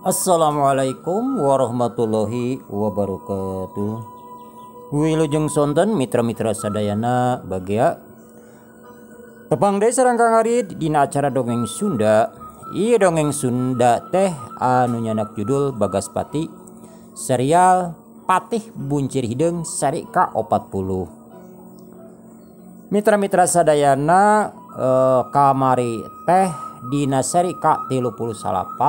Assalamualaikum warahmatullahi wabarakatuh. Wilujeng sonten mitra-mitra sadayana bagea. Tepang deui sareng Kang Arid dina acara dongeng Sunda. Ieu dongeng Sunda teh anu nyanak judul Bagaspati, serial Patih Buncir Hideung seri ka-40. Mitra-mitra sadayana kamari teh dina seri ka-38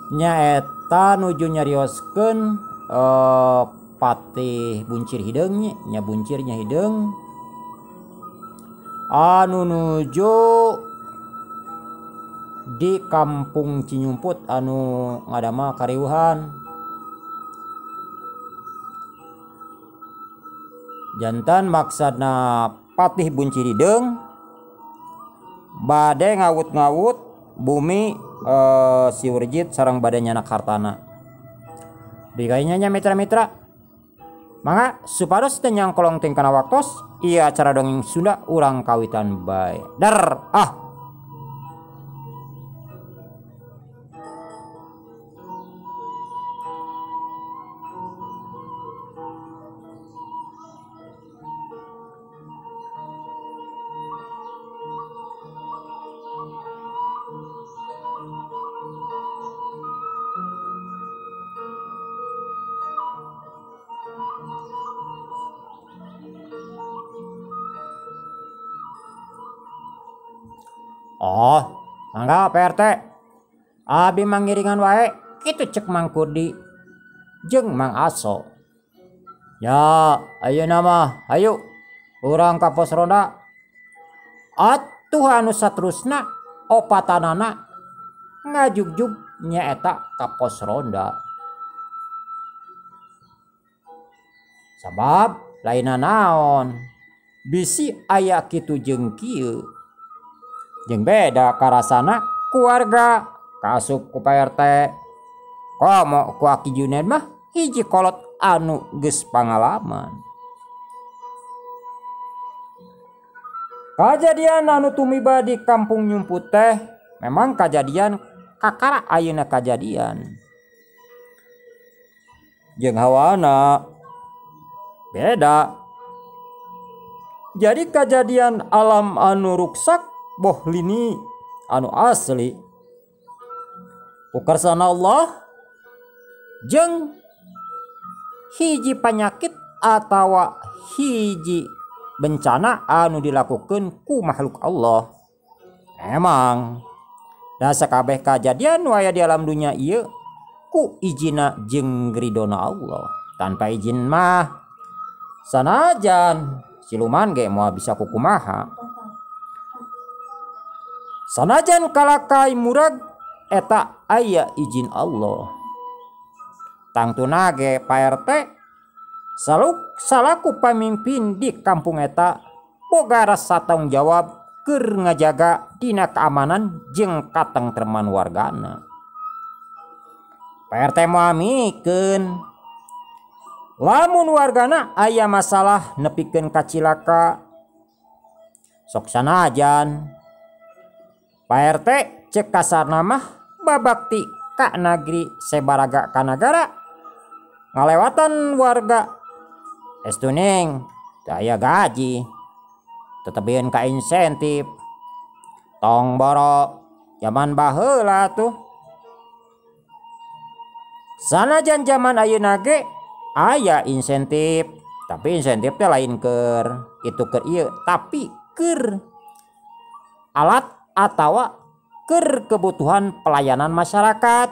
nyaeta nuju nyarioskeun Patih Buncir Hideung nya buncirnya hideung anu nuju di kampung Cinyumput anu ngadamel kariuhan. Jantan maksadna Patih Buncir Hideung bade ngawut-ngawut bumi si Urjit sareng bade nyanak hartana. Bigainya nya mitra-mitra. Mangga supados teu nyangkolong teh kana waktos, ieu acara dongeng Sunda urang kawitan bae. Dar ah. Oh, mangga Pak RT. Abi mangiringan wae, kitu cek Mang Kurdi jeung Mang Aso. Ya, ayeuna mah, hayu urang ka pos ronda. Atuh anu saterusna opatanana ngajugjug nyaeta ka pos ronda. Sabab lainna naon, bisi aya kitu jeung kieu. Jeung beda karasana keluarga kaasup ku Pak RT. Komo ku Aki Junen mah hiji kolot anu geus pangalaman. Kajadian anu tumiba di kampung Nyumput teh memang kajadian kakara ayeuna kajadian. Jeung hawana beda. Jadi kajadian alam anu ruksak boh lini anu asli kukarsana Allah jeung hiji panyakit atawa hiji bencana anu dilakukeun ku makhluk Allah. Emang da sakabeh kajadian nu aya di alam dunya ieu ku ijina jeung ridona Allah. Tanpa izin mah sanajan siluman ge moal bisa kukumaha. Sanajan kalakai murag eta aya izin Allah. Tangtuna ge Pak RT salaku pamimpin di kampung eta boga rasa tanggung jawab keur ngajaga dina keamanan jeung katengtreman wargana. Pak RT moal mikeun lamun wargana aya masalah nepikeun ka cilaka. Sok sanajan Pak RT cek kasarna mah babakti ka nagri sebaraga ka nagara ngalewatan warga. Estuning teu aya gaji tetebieun ka insentif. Tong boro jaman baheula tuh. Sanajan jaman ayeuna ge aya insentif, tapi insentif teh lain keur itu keur ieu, tapi keur alat atawa keur kebutuhan pelayanan masyarakat.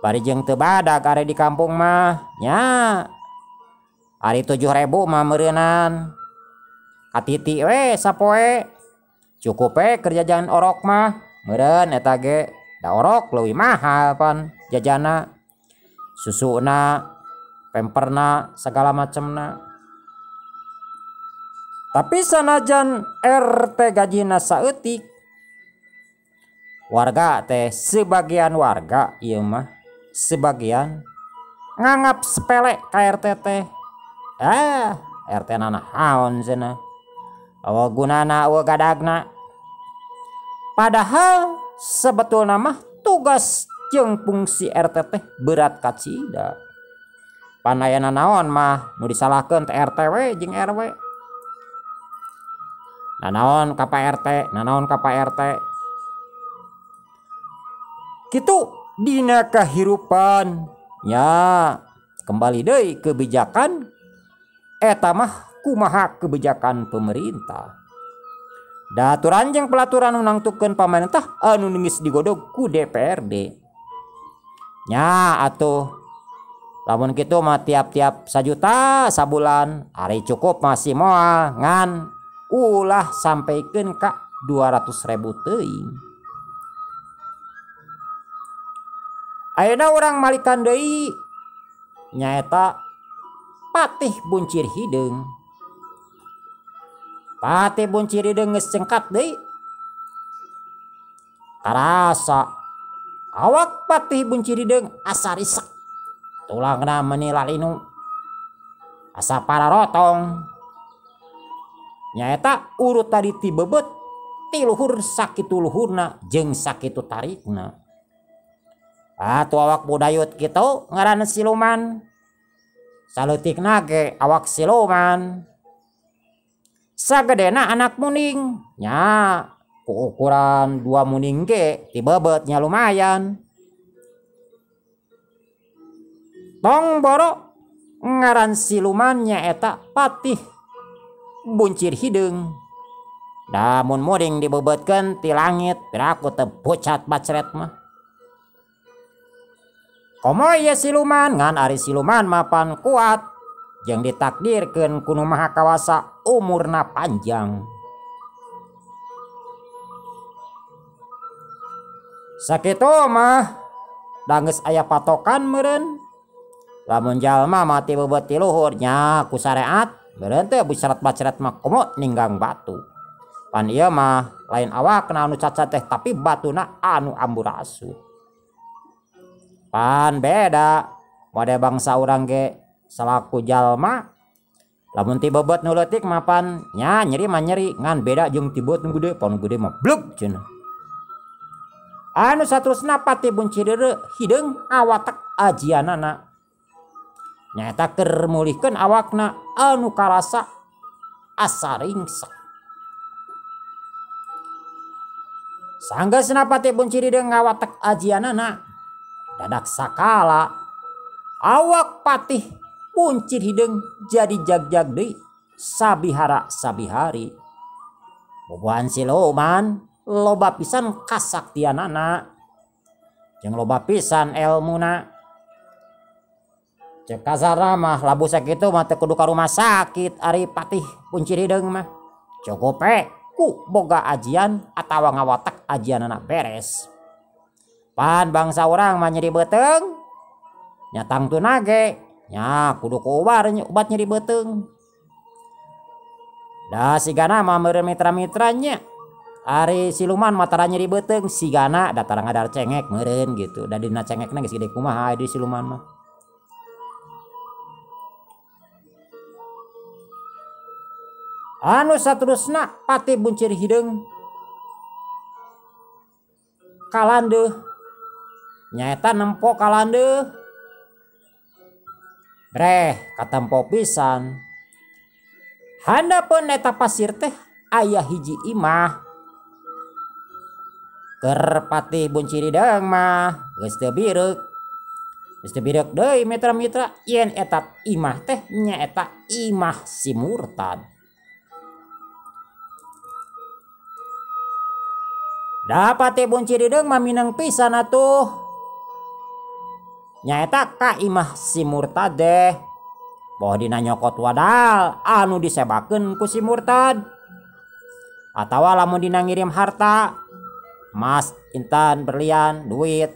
Bari jeung teu badag are di kampung mah nya. Ari 7.000 mah meureunan. Katiti we sapoe. Cukup we keur jajan orok mah. Meureun eta ge da orok leuwih mahal pan jajana. Susuna, pemperna, segala macemna. Tapi sanajan RT gajina saeutik, warga teh sebagian warga ieu mah sebagian nganggap sepele ka RT teh. Ah, RT na naon cenah. Eueuh gunana eueuh gadagna. Padahal sebetulna mah tugas jeung fungsi RT teh berat kacida. Panayana naon mah nu disalahkeun teh RT we jeung RW. Nanaon ka Pak RT, nanaon ka Pak RT. Kitu dina kahirupan nya kembali deui kebijakan eta mah kumaha kebijakan pemerintah. Da aturan jeung pelaturan nu nangtukeun pamarentah anu geus digodog ku DPRD. Nya atuh lamun kitu mah tiap-tiap sajuta sabulan ari cukup masih moal ngan ulah sampaikeun ka 200.000 teuing. Ayeuna urang malikan deui nyaeta Patih Buncir Hideung. Patih Buncir Hideung geus cengkat deui. Karasa awak Patih Buncir Hideung asa risek. Tulangna meuni lalinu. Asa pararotong. Nyaeta urut tadi ti beubeut ti luhur sakitu luhurna jeung sakitu tarikna. Atuh awak budayut kitu ngaranna siluman. Saleutikna ge awak siluman. Sagedena anak muning nya ku ukuran 2 muning ge ti beubeut nya lumayan. Tong boro ngaran siluman nyaeta Patih Buncir Hideung. Lamun muring dibeubeutkeun ti langit piraku teu pucat bacret mah. Komo ieu siluman ngan ari siluman mapan kuat jeung ditakdirkeun ku Nu Maha Kawasa umurna panjang. Sakitu mah da geus aya patokan meureun. Lamun jalma mati beubeut ti luhur nya ku sareat meureun teh bacret-bacret mah komo ninggang batu. Pan ieu mah lain awakna anu cacat teh tapi batuna anu amburasu. Pan beda mode bangsa urang ge salaku jalma lamun ti beubeut nu leutik mah pan nya nyeri mah nyeri ngan beda jeung ti beubeut nu gede, pan nu gede mah blug cenah. Anu saterusna Patih Buncir Hideung awatek ajianana. Nyaeta keur mulihkeun awakna anu karasa asa ringsek. Sanggeusna Patih Buncir Hideung ngawatek ajianana dadak sakala awak Patih Buncir Hideung jadi jag-jag deui sabihara sabihari. Bubuhan siluman loba pisan kasaktianana jeung loba pisan elmuna. Cek kasarna mah labu sakitu mah teu kudu ka rumah sakit ari Patih Buncir Hideung mah. Cukup we ku boga ajian atawa ngawatek ajianana beres. Pan bangsa urang mah nyeri beuteung nya tangtuna ge nya kudu ku obat nyeri beuteung. Da sigana mah meureun mitra-mitranya ari siluman mah tara nyeri beuteung sigana da tara ngadar cengek meureun gitu. Da dina cengekna geus gede kumaha di siluman mah. Anu saterusna Patih Buncir Hideung kalandeuh nyaeta nempo kalandeuh breh katempo pisan. Handapeun eta pasir teh aya hiji imah. Keur Patih Buncir Hideung mah geus teu bireuk. Geus teu bireuk deui mitra-mitra yen eta imah teh nyaeta imah si murtad. Da Patih Buncir Hideung mah mineng pisan atuh. Nyaeta ka imah si murtad deh. Boh dina nyokot wadal anu disebakeun ku si murtad. Atawa lamun dina ngirim harta, emas, intan, berlian, duit,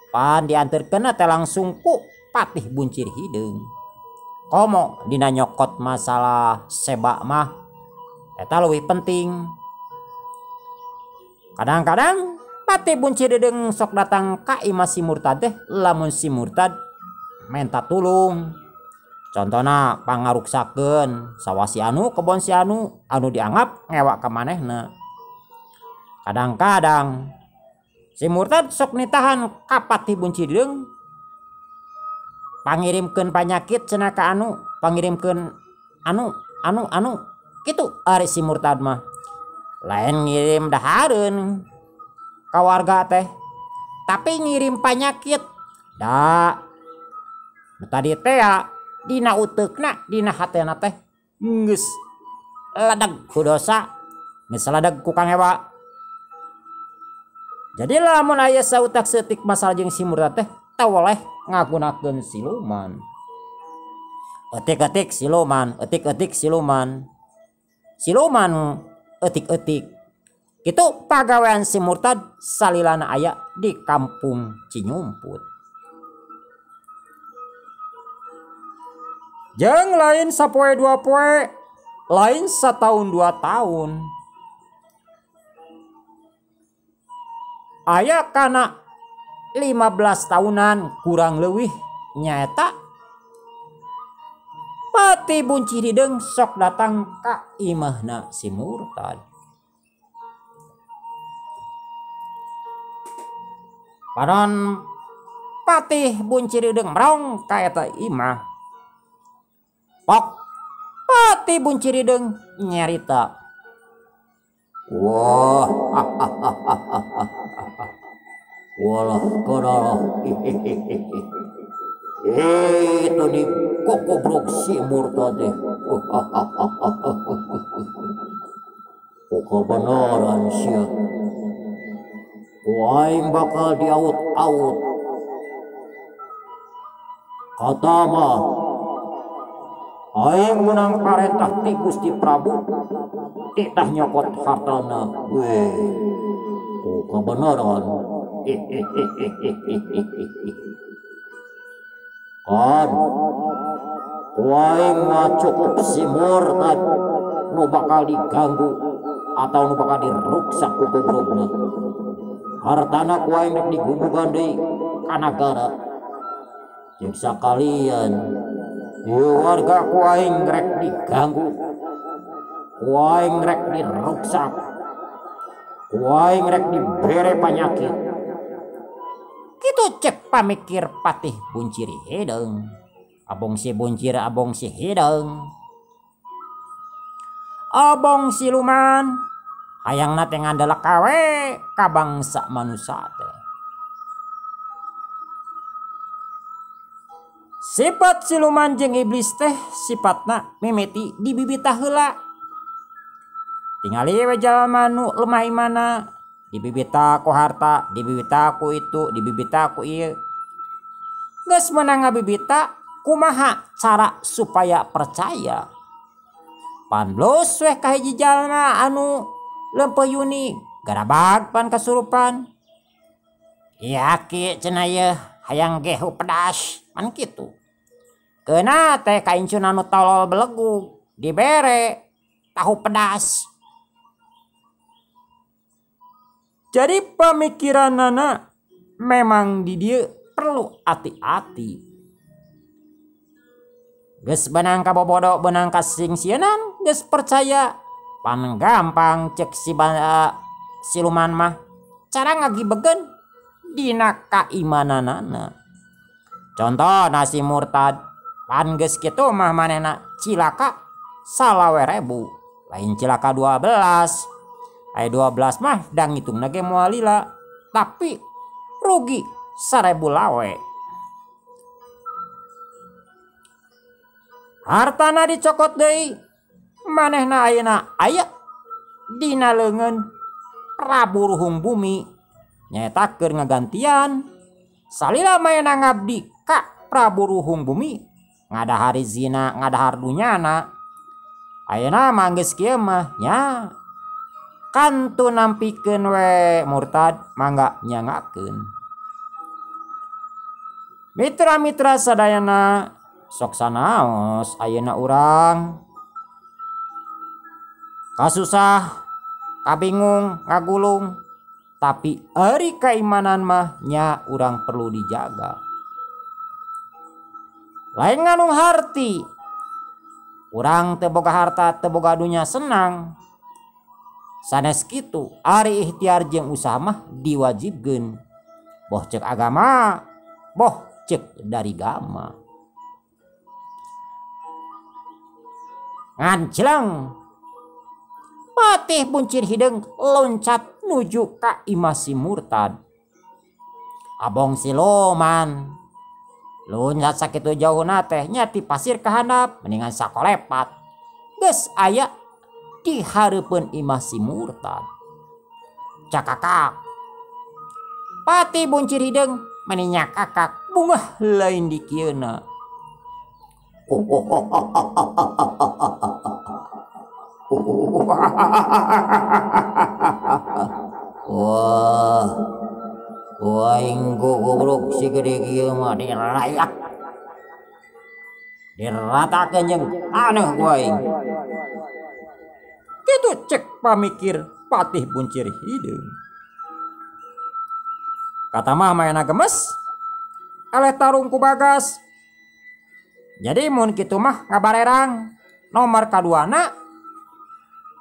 pan dianterkeun teh langsung ku Patih Buncir Hideung. Komo dina nyokot masalah sebak mah eta leuwih penting. Kadang-kadang Patih Buncir Hideung sok datang ka imah si murtad teh lamun si murtad menta tulung. Contona pangaruksakeun sawah si anu, kebon si anu, anu dianggap ngewa ka manehna. Kadang-kadang si murtad sok nitahan ka Patih Bunci Hideung pangirimkeun panyakit cenah ka anu, pangirimkeun anu anu anu kitu ari si murtad mah. Lain ngirim dahareun ka warga teh, tapi ngirim panyakit. Da nu tadi teh dina uteukna dina hatena teh geus ledeg ku dosa, geus ledeg ku kangewa. Jadi lamun aya sautak seutik masalah jeung si murtad teh teu boleh ngagunakeun siluman. Eutik-eutik siluman, eutik-eutik siluman. Siluman eutik-eutik. Kitu pagawean si murtad salilana aya di kampung Cinyumput. Jeung lain sapoe dua poe, lain sataun dua taun. Aya kana 15 tahunan kurang leuwih nyaeta Patih Bunci Hideung sok datang ka imahna si murtad. Panon Patih Bunci Hideung merong ka eta imah. Pok Patih Bunci Hideung nyarita. Wah, walah kadalah. Itu di kokobrok si murtad teh. Kebenaran sia. Aing bakal diaut-aut. Kata mah aing menang parentah ti Gusti Prabu titah nyokot hartana. Weh, kebenaran. Kan aing mah cukup si murtad nu bakal diganggu atau nu bakal diruksak ku goblogna. Hartana ku aing rek digubugan deui ka nagara. Jeung sakalian ieu warga ku aing rek diganggu, ku aing rek diruksak, ku aing rek dibere panyakit. Kitu cek pamikir Patih Buncir Hideung. Abong si Buncir, abong si Hideung, abong siluman hayangna teh ngandelek kawe ka bangsa manusia teh. Sifat siluman jeung iblis teh sifatna mimiti dibibitah heula. Tingali we jalma nu lemah imana, dibibita ku harta, dibibita ku itu, dibibita ku ieu. Geus meunang ngabibita, kumaha cara supaya percaya? Panblus weh ka hiji jalma anu leumpeuh yuni, garabag pan kasurupan. Iya ki cenah ieu hayang gehu pedas, pan kitu. Keuna teh ka incun anu tolol belegug, dibere tahu pedas. Jadi pemikiranana memang di dieu perlu hati-hati. Geus benang ka bobodo, benang ka singsieunan, geus percaya. Pan gampang cek si siluman mah. Cara ngagibegen dina kaimananana. Contoh nasi murtad, pan geus kitu mah manehna cilaka 20.000, lain cilaka 12. Aya 12 mah dang ngitungna ge moal lila, tapi rugi 1.000 lawe. Hartana dicokot deui, manehna ayeuna aya dina leungeun Prabu Ruhung Bumi nyaeta keur ngagantian salila manehna ngabdi ka Prabu Ruhung Bumi ngadahar zina ngadahar dunyana. Ayeuna mah geus kieu mah nya kantu nampikeun we murtad mangga nyangakeun. Mitra-mitra sadayana sok sanaos ayeuna urang kasusah kabingung ngagulung, tapi ari keimanan mah nya urang perlu dijaga. Lain nganung harti, urang teu boga harta teu boga dunya senang. Sanes kitu ari ikhtiar jeung usaha mah diwajibkeun. Boh cek agama, boh cek dari gama. Ngancleng Patih Buncir Hideung loncat nuju ka imah si murtad. Abong siluman loncat sakitu jauhna teh nya ti pasir ka handap mendingan sakolepat. Geus aya di hareupeun imah si murtad. Cakakak Patih Buncir Hideung meni nyakakak bungah lain dikieuna. Wah, aing goblok si gede kieu mah dirayak. Diratakeun jeung aneh ku aing. Kitu cek pamikir Patih Buncir Hideung. Kata mah mayana gemes eleh tarung ku Bagas. Jadi mun kitu mah ngabarerang nomor kaduana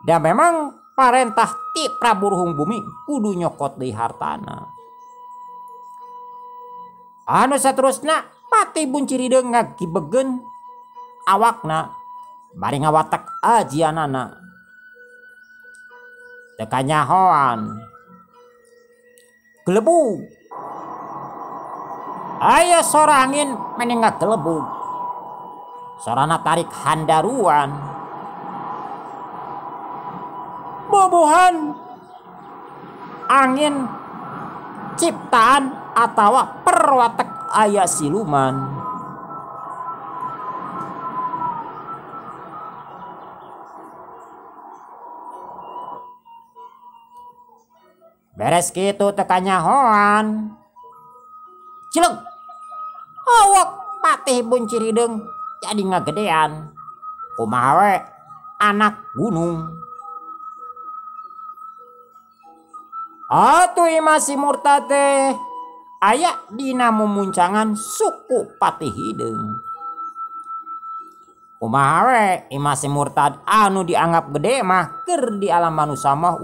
dan memang parentah ti Prabu Ruhung Bumi kudu nyokot deui hartana. Anu saterusna Patih Buncir Hideung ngagibegeun awakna bari ngawatek ajianana. Teu kanyahoan. Gelebug. Aya sora angin meni ngagelebug. Sorana tarik handaruan. Bobohan angin ciptaan atawa perwatek aya siluman. Beres kitu teu kanyahoan. Cileg. Awak Patih Buncir Hideung jadi ngagedean. Kumaha we anak gunung. Atuh imah si murtad teh aya dina mumuncangan suku Patih Hideung. Kumaha we imah si murtad anu dianggap gede mah keur di alam manusia mah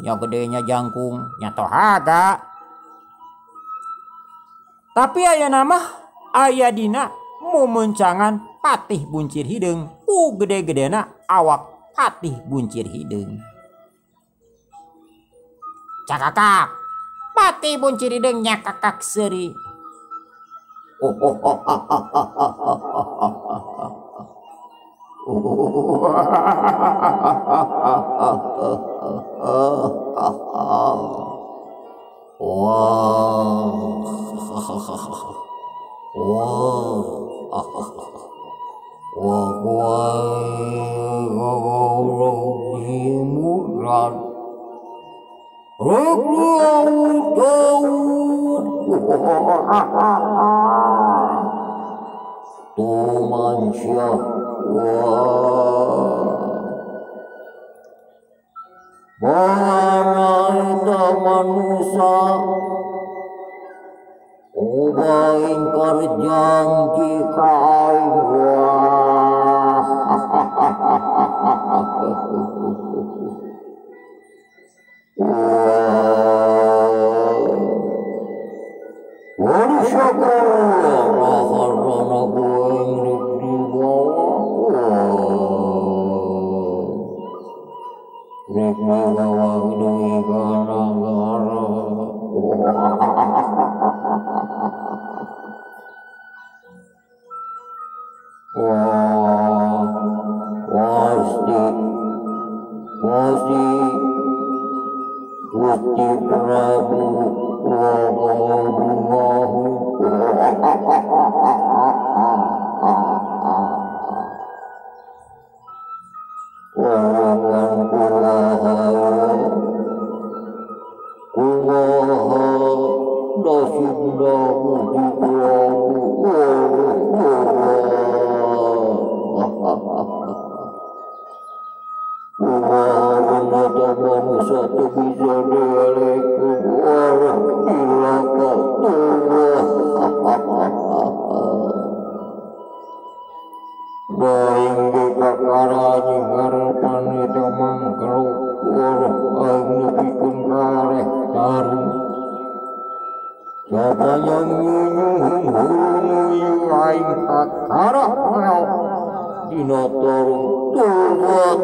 nya gedenya jangkung nya tohaga. Tapi ayeuna mah aya dina mumuncangan Patih Buncir Hideung ku gede-gedena awak Patih Buncir Hideung. Cakakak Patih Buncir Hideung nyakakak seuri. Sapanyang nyunyuhun hulu ieu aing kakara meok dina tarung tobat.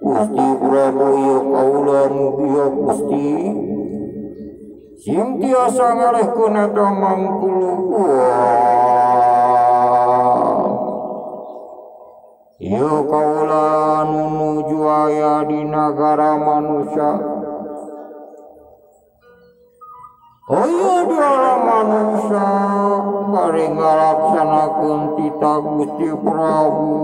Gusti Prabu ieu kaula mugia Gusti sing tiasa ngalehkeun eta mangkulu. Ieu kaula nu nuju aya di nagara manusia. Aya di alam manusia bari ngalaksanakeun titah Gusti Prabu.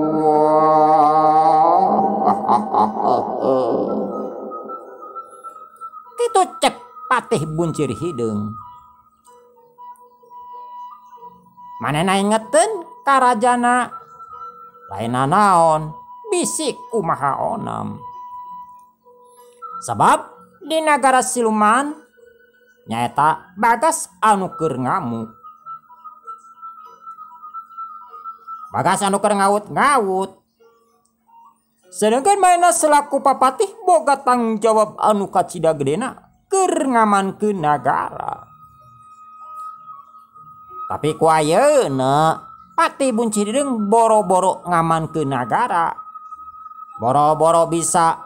Kitu cek Patih Buncir Hideung. Manehna ingeteun ka rajana lain naon bisik kumaha onam. Sabab di nagara siluman nyaeta Bagas anu keur ngamuk. Bagas anu keur ngawut-ngawut. Sedangkan manehna selaku papatih boga tanggung jawab anu kacida gedena keur ngamankeun nagara. Tapi ku ayeuna Patih Buncir Hideung boro-boro ngamankeun nagara. Boro-boro bisa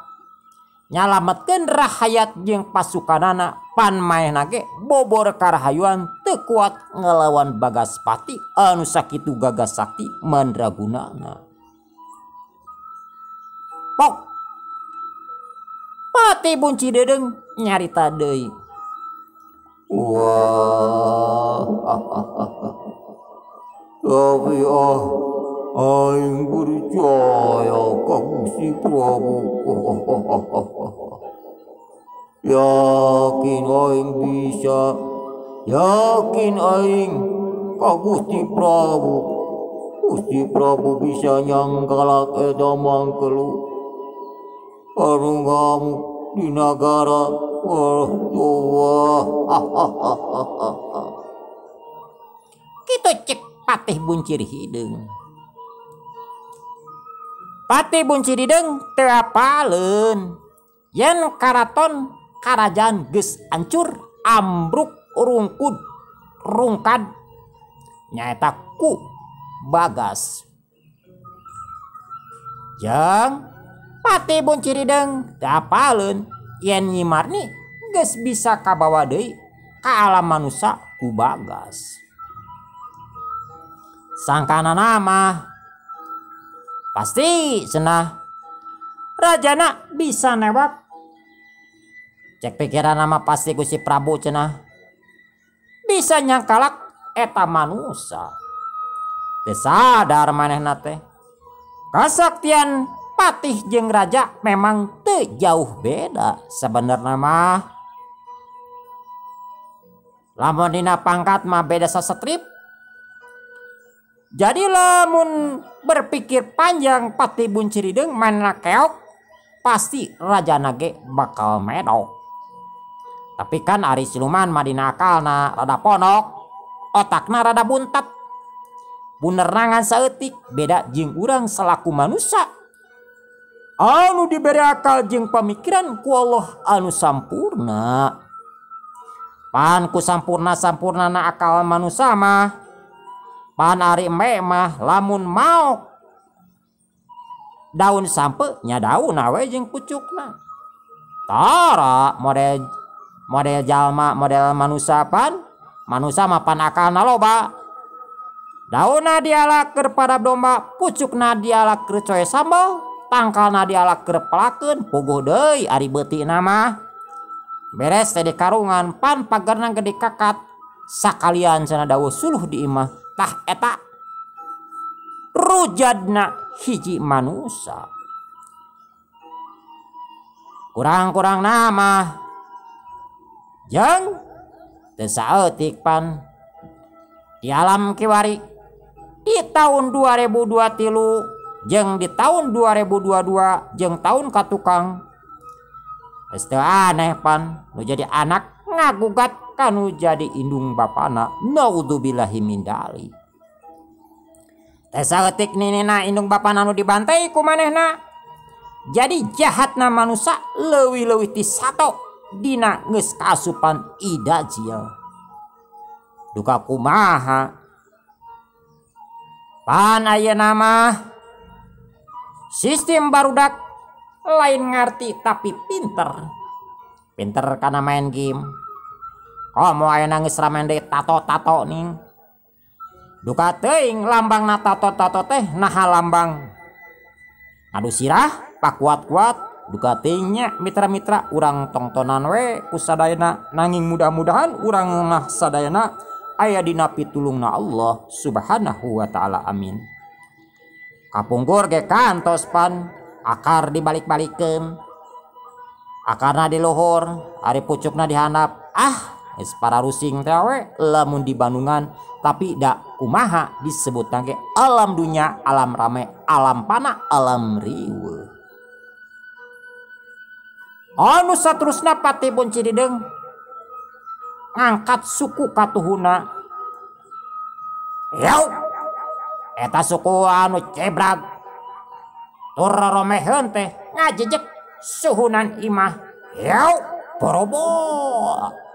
nyalametkeun rahayat jeung pasukanana, pan manehna ge bobor karahayuan teu kuat ngelawan Bagaspati anu sakitu gagah sakti mandragunana. Pok. Patih Buncir Hideung nyarita deui. Wah, tapi aing percaya ka Gusti Prabu. Yakin aing bisa, yakin aing ka Gusti Prabu. Gusti Prabu bisa nyangkalak eta mangkelu anu ngamuk di nagara. Wah, kitu cek Patih Buncir Hideung. Patih Buncir Hideung teu apaleun yen karaton karajaan geus hancur, ambruk, rungkud, rungkad nyaeta ku Bagas. Jeung Patih Buncir Hideung teu apaleun yen Nyi Marni geus bisa kabawa deui ka alam manusa ku Bagas. Sangkana mah pasti cenah rajana bisa newak. Cek pikiran nama pasti Gusti Prabu cenah bisa nyangkalak eta manusa. Teu sadar manehna teh kasaktian patih jeung raja memang teu jauh beda sebenarnya mah. Lamun dina pangkat mah beda sasetrip. Jadi lamun berpikir panjang Patih Buncir Hideung manehna keok pasti rajana ge bakal medok. Tapi kan ari siluman mah dina akalna rada ponok, otakna rada buntat. Bunerna ngan saeutik beda jeung urang selaku manusia. Anu diberi akal jeung pamikiran ku Allah anu sampurna. Pan ku sampurna-sampurnana akal manusia mah pan ari embe mah lamun maok daun sampe nya daun awe jeung pucukna. Tara model model jalma model manusia pan manusia mah pan akalna loba. Daunna dialak keur pada domba, pucukna dialak keur coe sambal, tangkalna dialak keur pelakeun, puguh deui ari beutina mah. Beres teh di karungan pan pagerna gede kakat sakalian cenah dawuh suluh di imah. Tah eta rujadna hiji manusa. Kurang-kurang nama jeung teu saeutik pan di alam kiwari di tahun 2023 jeung di tahun 2022 jeung tahun katukang. Geus teu aneh pan nu jadi anak ngagugat kanu jadi indung bapana. Naudzubillahi min dzalik. Teh saeutik ninina indung bapana nu dibantai ku manehna. Jadi jahatna manusia leuwih-leuwih ti sato dina geus kaasupan idajil. Duka kumaha? Pan ayeuna mah sistem barudak lain ngarti tapi pinter. Pinter kana main game. Komo ayeuna geus ramen deui tato-tato ning. Duka teuing lambangna tato-tato teh naha lambang adu sirah pakuat-kuat duka teuing nya mitra-mitra urang tongtonan we ku sadayana nanging mudah-mudahan urang mah sadayana aya dina pitulungna Allah Subhanahu wa taala amin. Kapungkur ge kantos pan akar dibalik-balikeun. Akarna di luhur, ari pucukna di handap. Ah, geus pararusing teh we lamun di Bandungan tapi da kumaha disebutna ge alam dunya, alam rame, alam panah, alam riweuh. Anu saterusna Patih Buncir Hideung ngangkat suku katuhuna. Yau, eta suku anu cebrag tur romeheun teh ngajejek suhunan imah. Yau, borobot.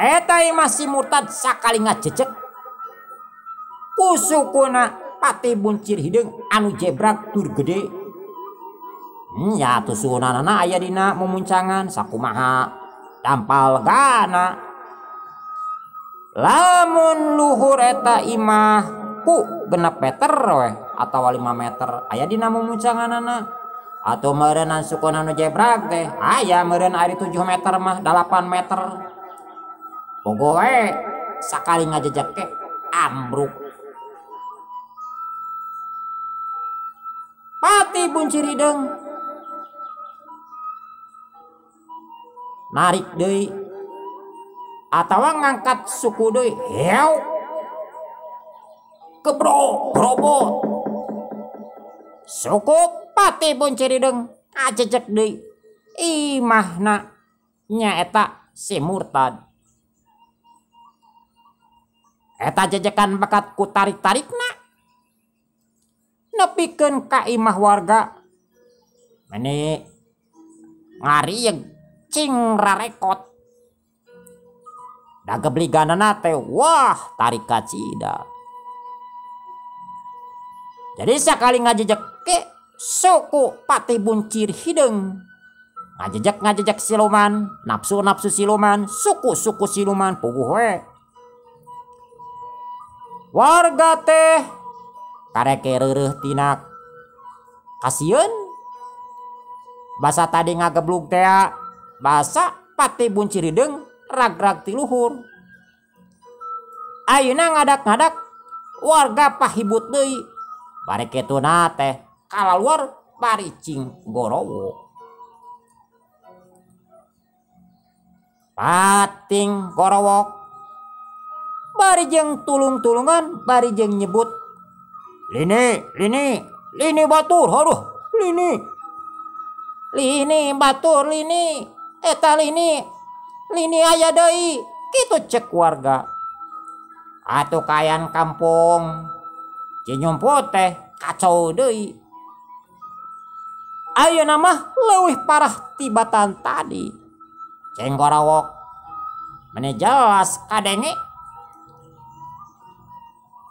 Eta imah si murtad sakali ngajejek ku sukuna Patih Buncir Hideung anu jebrag tur gede. Ya tuh suhunanana aya dina mumuncangan sakumaha dampal gana. Lamun luhur eta imah ku 6 meter weh atawa 5 meter aya dina mumuncanganana. Atau meureunnan sukuna nu jebrag teh aya meureun ari 7 meter mah 8 meter. Pogo we sakali ngajejek ke ambruk. Patih Buncir Hideung narik deui atawa ngangkat suku deui hew kebro brobot suku Patih Buncir Hideung ngajejek deui imahna nyaeta si murtad. Eta jejekan bakat ku tarik-tarikna nepikeun ka imah warga meni ngarieg cing rarekot. Da gebliganana teh wah tarik kacida. Jadi sakali ngajejek ke suku Patih Buncir Hideung ngajejek-ngajejek siluman, nafsu-nafsu siluman, suku-suku siluman puguh we. Warga teh kareke reureuh tina kasieun. Basa tadi ngageblug teh basa Patih Buncir Hideung rag-rag ti luhur. Ayeuna ngadak-ngadak warga pahibut deui. Bari kituna teh kalaluar bari cing gorowo. Pating gorowok bari jeung tulung-tulungan bari jeung nyebut lini lini lini batur aduh lini lini batur lini eta lini lini aya deui kitu cek warga. Atuh kayan kampung Cinyumput teh kacau deui. Ayeuna mah leuwih parah tibatan tadi. Ceng gorawok meni jelas kadenge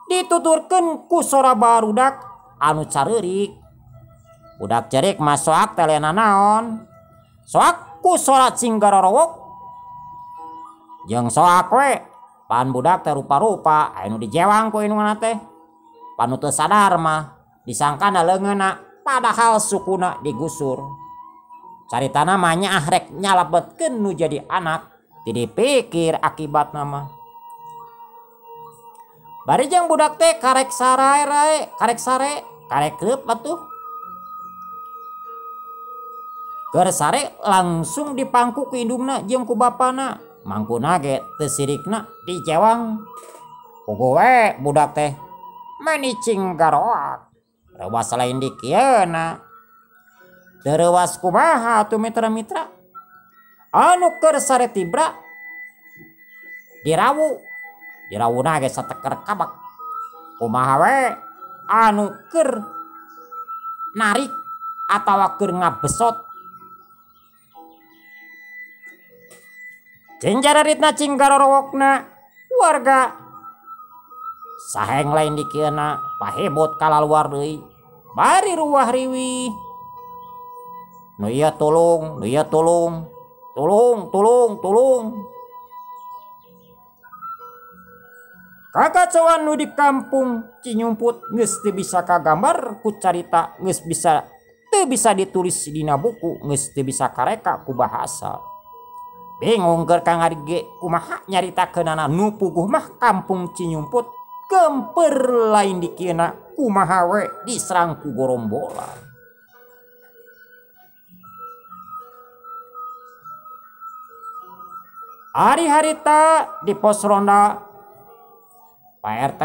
dituturkeun ku sora barudak anu careurik. Budak cerik mah soak teh lena naon. Soak ku sora cing garorowok jeung soak we pan budak teh rupa-rupa anu dijewang ku indungna teh. Panu teu sadar mah disangkana leungeunna padahal sukuna digusur. Caritana mah nyaah rek nyalebetkeun nu jadi anak teu dipikir akibatna mah. Bari jeung budak teh karek sare karek sare karek reup atuh. Keur sare langsung dipangku ku indungna jeung ku bapana. Mangkuna ge teu sirikna dijewang. Puguh we budak teh meni cing garoak. Reuwas lain di kieuna. Teu reuwas kumaha atuh mitra-mitra. Anu keur sare tibra dirawu. Dirawuna ge sateker kabak. Kumaha we anu keur narik atawa keur ngabesot. Cing jararitna cing garorowokna warga saheng lain dikieuna pahebot kalaluar deui bari ruah riwih. Nu ieu tulung, nu ieu tulung, tulung, tulung, tulung. Kakacauan nu di kampung Cinyumput geus teu bisa kagambar ku carita, geus bisa teu bisa ditulis dina buku, geus teu bisa kareka ku bahasa. Bingung keur Kang Adi ge kumaha nyaritakeunana nu puguh mah kampung Cinyumput gemper lain dikieuna kumaha we diserang ku gorombolan. Ari harita di pos ronda Pak RT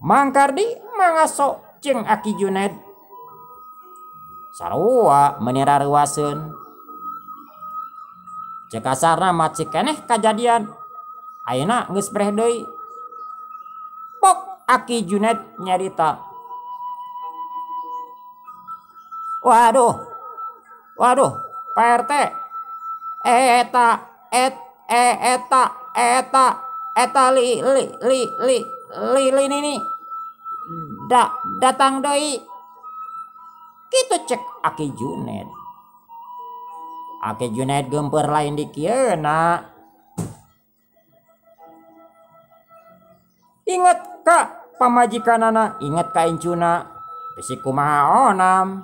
Mangkardi Mangaso jeung Aki Junaid sarua meuni rareuwaseun. Cek kasarna mah cik keneh kajadian ayeuna geus breh deui. Pok Aki Junaid nyarita, waduh waduh Pak RT, eta et e eta eta eta li li li li li li nini da datang deui. Kitu cek Aki Junaid. Aki Junaid geumpeur lain di kieuna. Inget ka pamajikanana, inget ka incuna, bisi kumaha onam.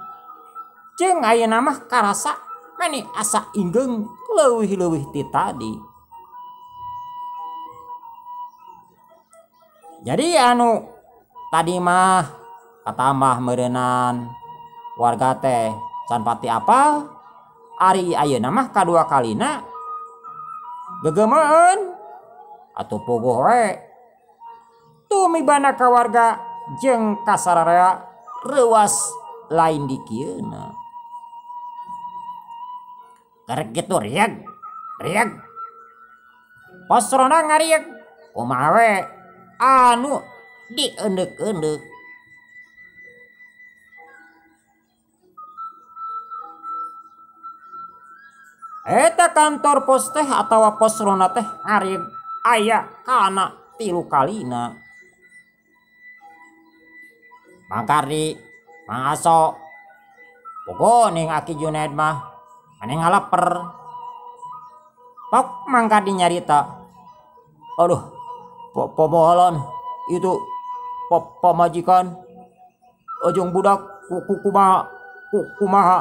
Jeung ayeuna mah karasa meni asa inggeung leuwih-leuwih ti tadi. Jadi anu tadi mah katambah meureunan warga teh can pati apal, ari ayeuna mah kadua kalina gegemeun atuh puguh we. Tumibana ka warga jeung kasararea reuas lain di kieuna. Karek kitu rieg rieg pos ronda ngarieg kumaha we anu diendeuk-eundeuk. Eta kantor pos teh atawa pos ronda teh ngarieg aya kana 3 kalina. Mangkardi Mangaso pogo ning Aki Junaid mah mane ngalaper. Pok Mangkardi nyarita, aduh pamohalan itu pamajikan ojong budak kumaha kumaha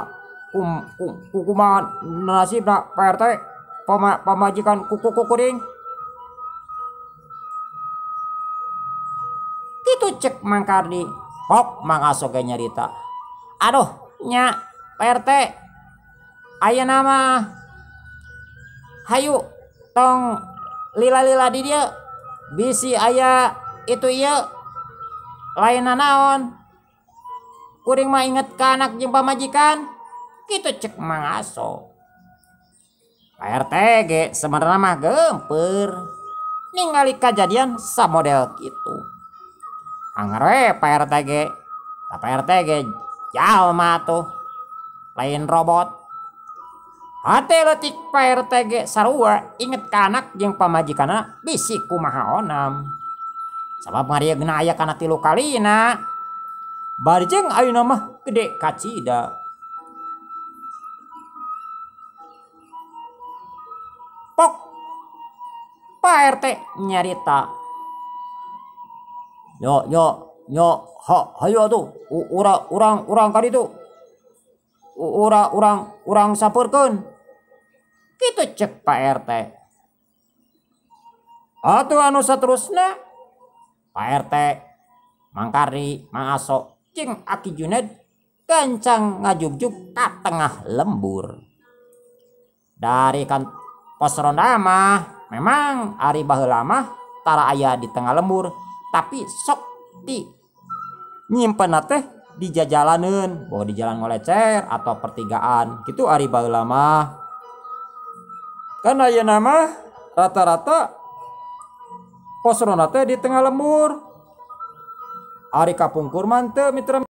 kumaha nasibna Pak RT pamajikan kuku kuring. Kitu cek Mangkardi. Pok Mangaso ge nyarita, aduh nya Pak RT ayeuna mah hayu tong lila-lila di dieu bisi aya itu ieu lain naon kuring mah inget ka anak jeung pamajikan. Kitu cek Mangaso. Pak RT ge sebenarnya mah geumpeur ningali kajadian samodel kitu. Anger we Pak RT ge, Pak RT ge jalma tuh lain robot. Hate leutik Pak RT ge sarua inget ka anak jeung pamajikanna bisi kumaha onam. Sabab ngarieugna aya kana 3 kalina. Bari jeung ayeuna mah gede kacida. Pok Pak RT nyarita, yo yo yo ha hayu atuh urang urang ka ditu urang urang sampurkeun. Kitu cek Pak RT. Atuh anu saterusna Pak RT Mangkardi Mangaso jeung Aki Junaid gancang ngajugjug ka tengah lembur. Dari kan pos ronda mah memang ari baheula mah tara aya di tengah lembur, tapi sok di nyimpenna teh di jajalaneun, boh di jalan ngolecer atau pertigaan gitu ari baheula mah. Kan ayeuna mah rata-rata pos ronda teh di tengah lembur. Ari kapungkur mah teu mitra.